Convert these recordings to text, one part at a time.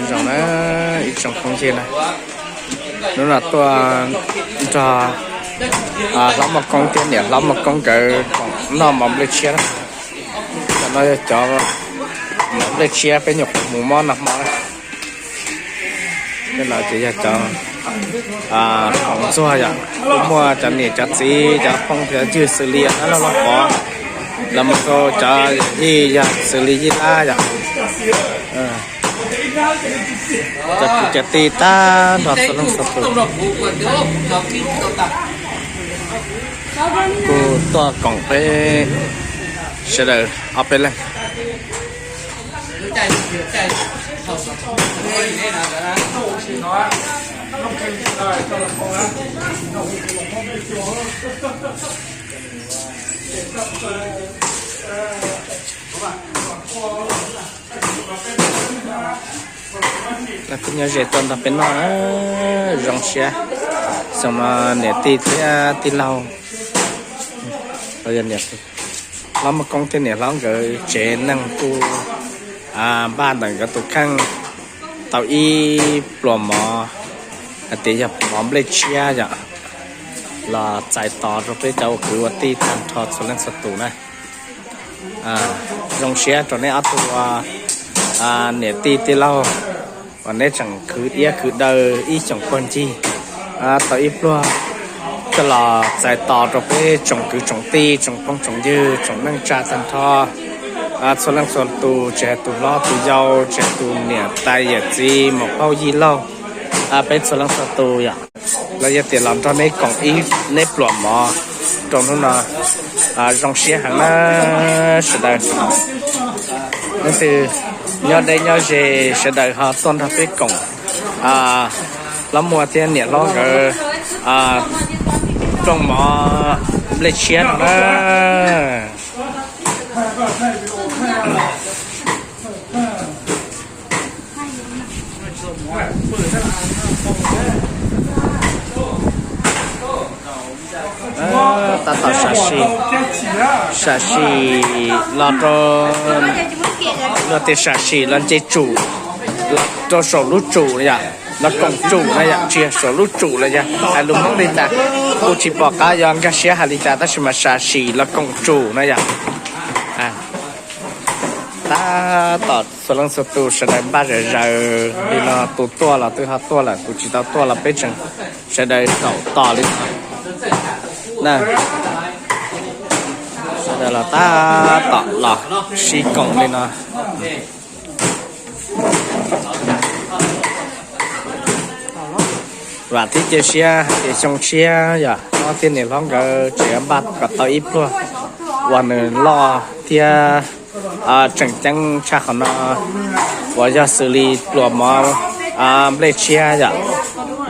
Zoo na, ib tsoom phooj ywg na, hnub no tuaj nrog hlob Muaj Koob thiab niam hlob Muaj Koob nkawd noj mov nplej tshiab na. Cov no yog cov mov nplej tshiab peb nyuam qhuav mus mob nag hmo na. Tej no ces yog cov khoom ntxuag yom, kuj muaj cov niam cov txiv cov phooj cov ywg xws li Laj Laj Pov, los mus rau cov yij yog xws li Yij Lab yom, cov kwv cov tij tag nrho txhua leej txhua tus. Kuj tuaj koom peb sawv daws ob peb leeg. Kuj nyob ze tuaj nrog peb noj, zoo siab. Xyoo no niam tij thiab tij laug, hlob Muaj Koob thiab niam hlob nkawd tsev neeg kuj npaj ntawm nkawd tus kheej tau ib pluas mov, hais tias yog mov nplej tshiab yom, los txais tos rau peb cov ua kwv ua tij tag nrho txhua leej txhua tus na. Zoo siab rau neb ob tug niam tij tij laug uas neb tseem khwv iab khwv daw ib xyoos puag ncig tau ib pluag coj los txais tos rau peb tsoom kwv tsoom tij tsoom phooj tsoom ywg tsoom neej tsa tag nrho txhua leej txhua tus, tsis hais tus hlob tus yau, tsis hais tus niam tais yawm txiv muam phauj yij laug, peb txhua leej txhua tus yom, los yog tias los nrog neb koom ib neb pluas mov rau hnub no. Zoo siab heev na sawv daws. Leej twg nyob deb nyob ze sawv daws ho tuaj nrog peb koom hlob Muaj thiab niam hlob nkawd rooj mov nplej tshiab no na. Tab tom sam sim, sam sim los rau, luag tias sam sim los nce tsum, los rau saum lub tsum yom, los koom tsum na yom, tsis yog saum lub tsum los yog hais lus Hmoob li cas, kuj tsis pom qab yuav nkag siab hais li cas tab sis mas sam sim los koom tsum na yom. Tab tom txhua leej txhua tus sawv daws npaj zom zaws li no, tus tuaj los twb ho tuaj lawm, tus tsis tau tuaj los peb tseem sawv daws zaum tos li no. Sawv daws los tab tom los sib koom li no. Vam thiab cia siab hais tias xyoo tshiab yog hlob thiab niam hlob nkawd tseem npaj kom tau ib pluag uas nws loj thiab tseem ceeb tshaj qhov no, uas yog xws li pluas mov nplej tshiab yom,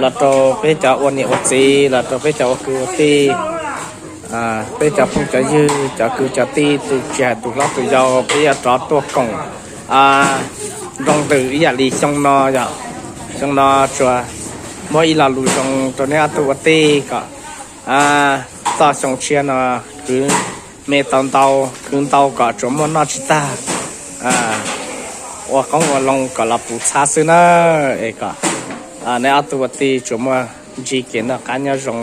los rau peb cov ua niam ua txiv, los rau peb cov ua kwv ua tij, peb cov phooj cov ywg, cov kwv cov tij, tus tsis hais tus hlob tus yau, peb yuav rov tuaj koom nroo ntws ib yam li xyoo no yom. Xyoo no tsuas muab ib lo lus zoo rau neb ob tug ua tij kom txoj xyoo tshiab no khwv me tau ntau, khwv ntau kom tsuas muaj noj tsis tag, ua qoob ua loo kom los puv txhab xwb na. Es kom neb ob tug ua tij tsuas muaj ntsib kev noj qab nyob zoo,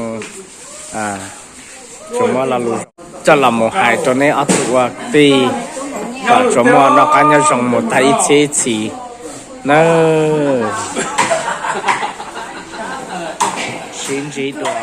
tsuas muaj lo lus coj los mus hais rau neb ob tug ua tij kom tsuas muaj noj qab nyob zoo mus tag ib txhiab ib txhis nawb. Sib ntsib dua.